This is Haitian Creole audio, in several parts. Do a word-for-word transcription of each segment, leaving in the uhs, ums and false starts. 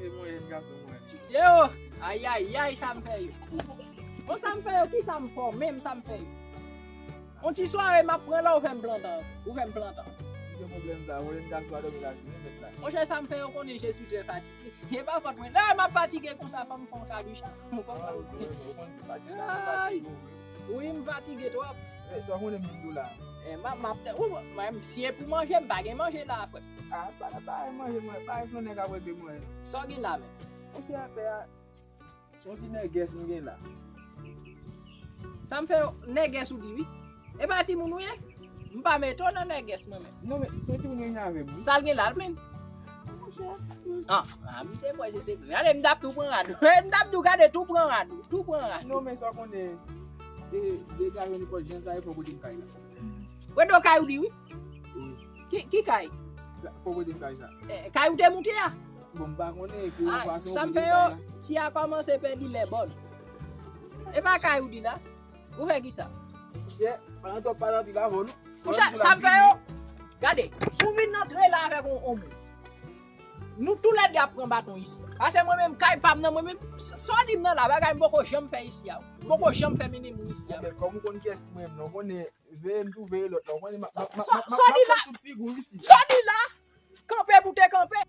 Mwen, gason mwen. Mesye o, ayayay, sa m fè yo. Bon, sa m fè yo, ki sa m fè w menm, sa m fè yo? On ti sware m ap pran la, ou fè m plantan, ou fè m plantan. Ki pwoblèm sa, mwen, gason pa dòmi la, mèt la. Monchè, sa m fè yo konnen je suis très fatigué. E pa fòt mwen. Lè m ap fatige konsa, fò m fè yon kabicha. Ou konprann? Ay! Wi, m fatige twòp. E, sa w konnen m vin tou la? E, m ap, m ap, ou, mwen, si e pou manje, m pa gen manje la, frè. A, pa, pa gen manje, mwen, pa gen flannen k ap regle mwen. Sa w gen la menm? Monchè, afè a, se yon ti nègès m gen la. Sa m fè nègès ou di wi? E pa timoun ou ye? M pa mete w nan nègès mwen menm. Non, men, se yon timoun yo gen avè m, wi. Sa l gen la, l plenn? Monchè. An, a, m te kwè se te plenn. Gade, m t ap tou pran rad ou. M t ap tou gade tou pran rad ou. Tou pran rad ou. Non, men sa w konnen, e, degaje w nenpòt jan sa, e fò w kote m kay la. Wè do kay ou di wi? Wi. Ki, ki kay? Sa, fò w kote m kay sa. E, kay ou te moute a? Bon, m pa konnen, pou yon fason sa m fè yo, ti a kòmanse pèdi lè bòn. E pa kay ou di la? Ou fè kisa? Monchè, pa nan twòp pale anpil avè w, non. Monchè, sa m fè yo? Gade, si w vin antre la avèk on, on moun, nou toulède ap pran baton isi. Paske mwen menm, kay pa m nan, mwen menm, sa, sa w di m nan la, bagay m poko janm fè isi a. M poko janm fè mennen moun isi a. Enben, kòm ou konn kiyès ki mwen menm, non, konnen veye m tou veye lòt la. Ou konnen m ap, m ap, m ap, m ap, m ap fè tout figi w isi. Sa w di la? Kanpe pou te kanpe.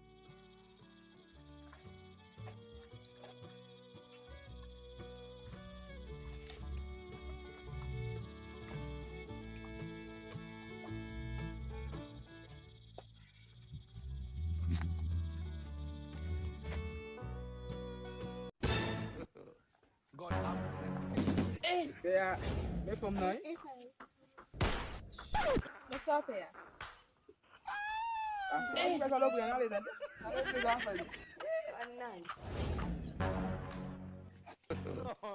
Pè a, men fanm nan, wi. Bonswa, pè a. Ah, ou fè salopri, ale, tande. Ale, pè a, fè li.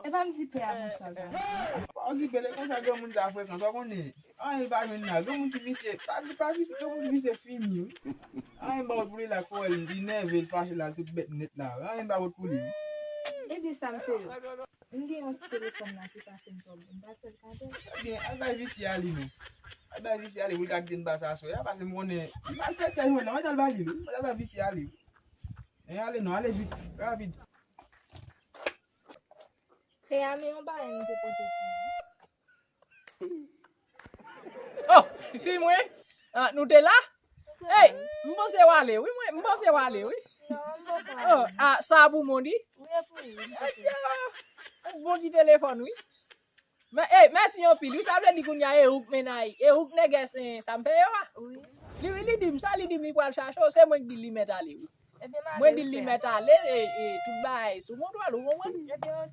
E pa m di pè a bonswa, gade. Pa okipe l, e konsa granmoun sa frekan, sa w konnen. Anyen l pa jwenn la. Granmoun ki visye, pa, pa visye, granmoun ki visye fini, wi. Anyen ba wòt pou li la, fò wè l, li nève, l fache la, l tout bèt nèt la. Anyen ba wòt pou li, wi. Epi sa m fè yo? M gen yon ti telefòn la ki pase m twò bon. M pa fè l kado. Ebyen, al bay visye a li non. Al bay visye a li pou l ka kite n pase aswè a, paske m konnen li malfektè jwenn la. Mwen t al ba li, wi. Mwen t al bay visye a li, wi. Men ale non, ale vit, rapid. Te ame yon bagay m te pote pou ou. Oh, fi mwen, ah, nou te la? Hey, m panse w ale, wi, mwen, m panse w ale, wi. Oh, ah, sa pou mwen, di? Wi, e pou ou. Bon ti telefòn, wi. Men, hey, mèsi anpil, wi, sa vle di kounye a, e ou k mennen, e ou k nègès, eh, sa m fè yo a? Wi. Li, wi, li di m sa, li di m li pral chache w, se mwen k di l li mèt ale, wi. Mwen di l li mèt ale, e, e, tout bagay sou kontwòl, ou konprann?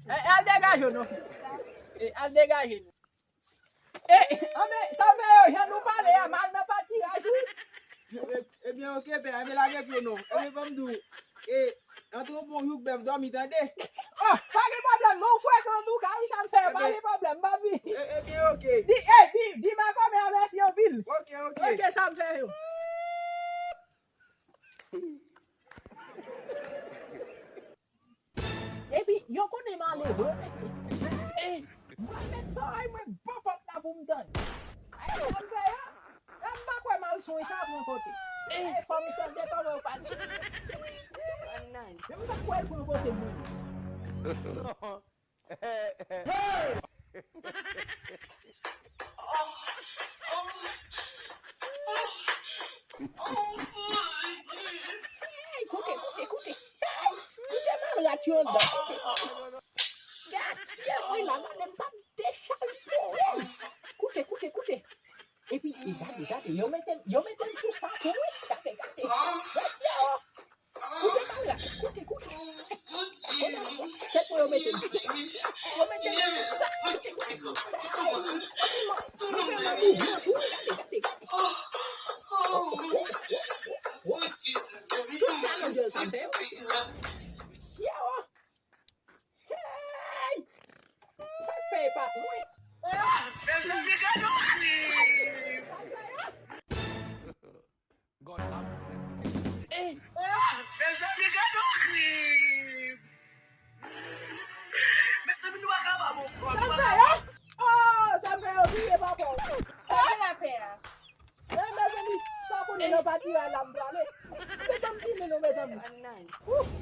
E, al degaje w non. E, al degaje nou. E, anben, sa fè yo, jan nou pale a, m al nan patiraj, wi. E, ebyen, oke, pè, ebyen, lage pye w non. Ebyen, ban m di w, e, antre w bon jouk bèf dòmi, tande? Oh, pa gen pwoblèm, non, frekan antouka, wi, sa m fè yo, pa gen pwoblèm, papi. E, ebyen, oke. Di, e, di, di makomè a mèsi anpil. Oke, oke. Oke, sa m fè yo. Epi, yo konnen m ale vre, mesye. E, mwen menm sa, ay, mwen ban pòt la pou m tann. Ay, sa m fè yo? E, m pa kwè m al swen sa pran kote. E, fò m tande kòman yo pale. Swi, swi. E m pa kwè l pran kote mwen. Hey, koute, koute, koute. Hey, koute malrat yo anndan, koute, koute. Gad, tye mwen la, gade m t ap dechalpoye. Koute, koute, koute. Epi, e gade, gade, yo mete m, yo mete m sou sa tou, wi. Gade, gade. Mesye, oh. Koute malrat la, koute, koute. Kote sèt mwen yo mete m sou sa. Yo mete m sou sa, koute, koute. Ay, nou fè mwen mouvman tou, gade, gade, gade. Tout sa nan dyòl sa fè yo. Mesye, oh. Hey! Sa k fè e pa mwen? Mezanmi, gade yon fi!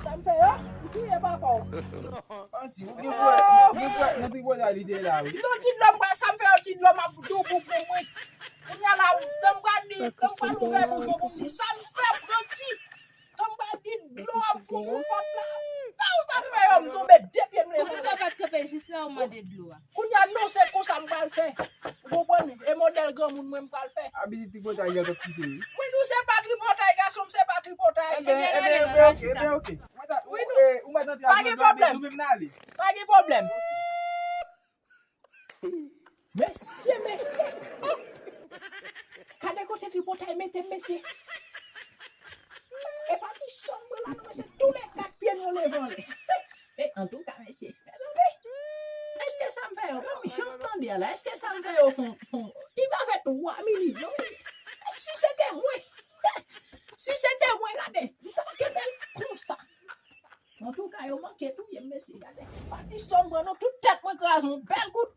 Sa m fè yo? M touye papa w. Manti, ou gen pwè, ou gen pwè nan tripotay li te la, wi. Yon ti dlo m pral, sa m fè yon ti dlo m ap dou pou pran mwen. Kounye a la, tan m pral di, tan m pral ouvè bouch mwen pou m di, sa m fè pran ti. Tan m pral di dlo ap pou pou pòt la. Pa ou sa m fè yo, m tonbe de pye m leve. Poukisa w pa t kanpe jis la ou mande dlo a? Kounye a non, se konsa m pral fè. Ou konprann? E modèl granmoun mwen m pral fè. Abitid tripotay li an t ap kite wi. Mwen di w se pa tripotay, gason m, se pa tripotay. Ebyen, ebyen, ebyen, ok, ebyen, ok. Ou mèt, ou, eh, ou mèt antre ak nou, nou menm n ale. Pa gen pwoblèm. Mesye, mesye. Oh! Gade kote tripotay mete m, mesye. E pa ti sòm mwen la, non, mesye. Tou lè kat pye m yo leve anlè. E, antouka, mesye. Mezanmi, èske sa m fè yo? Ban m janm tande a la. Èske sa m fè yo fon, fon? Li va fè twa milyon. Si se te mwen, si se te mwen, gade, m t ap kenbe l konsa. Antouka, yo manke touye m, mesye, gade. Pa ti sòm mwen, non, tout tèt mwen kraze, yon bèl kout